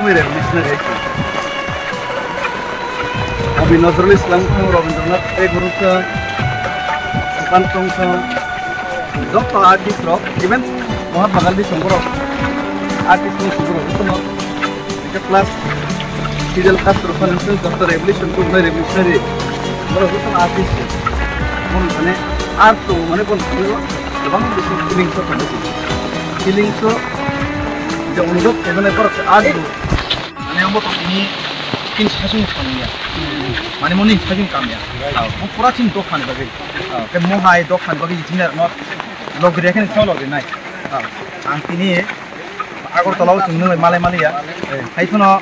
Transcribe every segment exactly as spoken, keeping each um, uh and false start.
Sumire missionary. Abi Nazrul Islam kho, Rabindranath Tagore kho, Sukan Tong kho, joto artist rok, even Mahatma Gandhi song rok, artist ni song rok, joto no. Eka plus Fidel Castro kho, nang joto revolution kho, revolutionary. Borok joto artist. Mon mane art to mane kon, gabang bisu feelings of feelings of je onurod khaimani borok se art. Mane, omo tongmani chini sachung thangya. Mane, moni sachung kamya. Ah, mo pura chini dophani bagwi. Ah, ke mo hai dophani bagwi chini mo logri khe solo rinai. Ah, ang tini Agartala o chwng nung malai maliya. Hai phano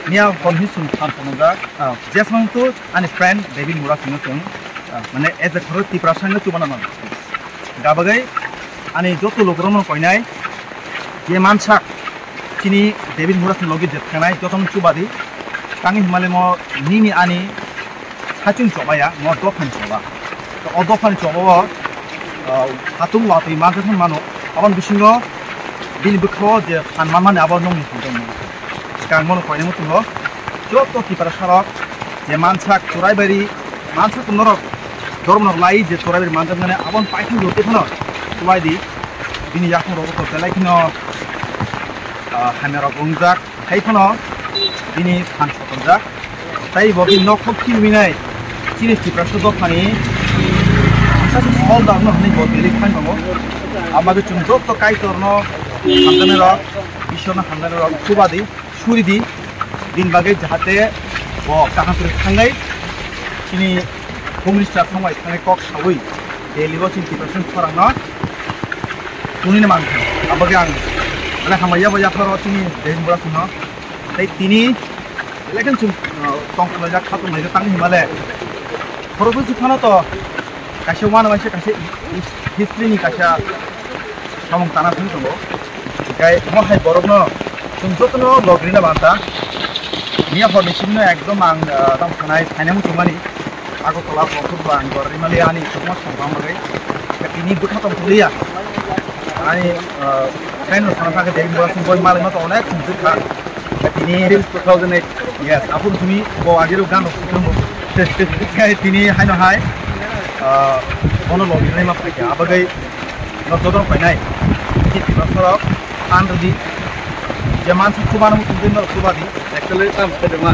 miya hor hi chwng than phano jak. Ah, jesmang tu ani friend David Mura sino chwng. Ah, mane, as a khoro Tiprasa no chubana nang. Gabagwi ani joto logrokno koinai je mansak chini David Murasni logi je thangnai jotono chubadi. Tangwi himale mo nini ani sachung chobaya mo dophani choba. To o dophani choba o, ah, hatung watwi mansa thang mano. Aboni bisingo bini bwkha o je phan manmani abo nongni phan tongmani. Swkang bono koinai muchungo joto Tiprasa rok je mansak Churaibari mansak norok dormo rok lai je Churaibari manjakmani aboni paithak rok phano chubai di. Bini yakung rok to belai kheno, ah, hamya rok wngjak, hai phano bini phan sotongjak. Tai bo bini nok thok phiwi nai chini Tiprasa dophani sasa sol dagno hwnwi bo belai phai tongo. Abagwi chwng joto Kaitorno hamjaknai rok, Ishwarno hamjaknai rok chubadi. Suri di, bini bagwi jahate bo kaham kwrwi thangnai, chini Home Minister thangbai thangnai kok saui Delhi o chini Tiprasa khorang no tuni no mankha. Abagwi ang belai hambai ya bo yapharo chini David Murasni no. Tei tini belai khe chwng, uh, tong khlaijak, kha tong laijak tang himale. Khoroksa si phano to kaisa uanama se kaisa history ni kaisa samung tana thang tongo. Hinkhe mo hai borokno chwng jotono log rina banta. Miya horni simi no ekdom ang, ah, tamo sanai, sainai muchungmani. Agartala, Bongkor, Bangor, Rimali ani chukma songkang bagwi. Tini bwkha tong tonglia. Ani, ah, friend no sana thangkhe David Murasni boi malai ma to onek chwng jukha. Tini since two thousand eight. Yes, aphuru simi bo agiro gan rok sukha mo. Tini haino hai, ah, bono log rinai ma phaikha. Abagwi no jodon painai. Ki Tiprasa rok an rwdi. Je mansa chubana muchungdi no chubadi. Actually tam khede ma.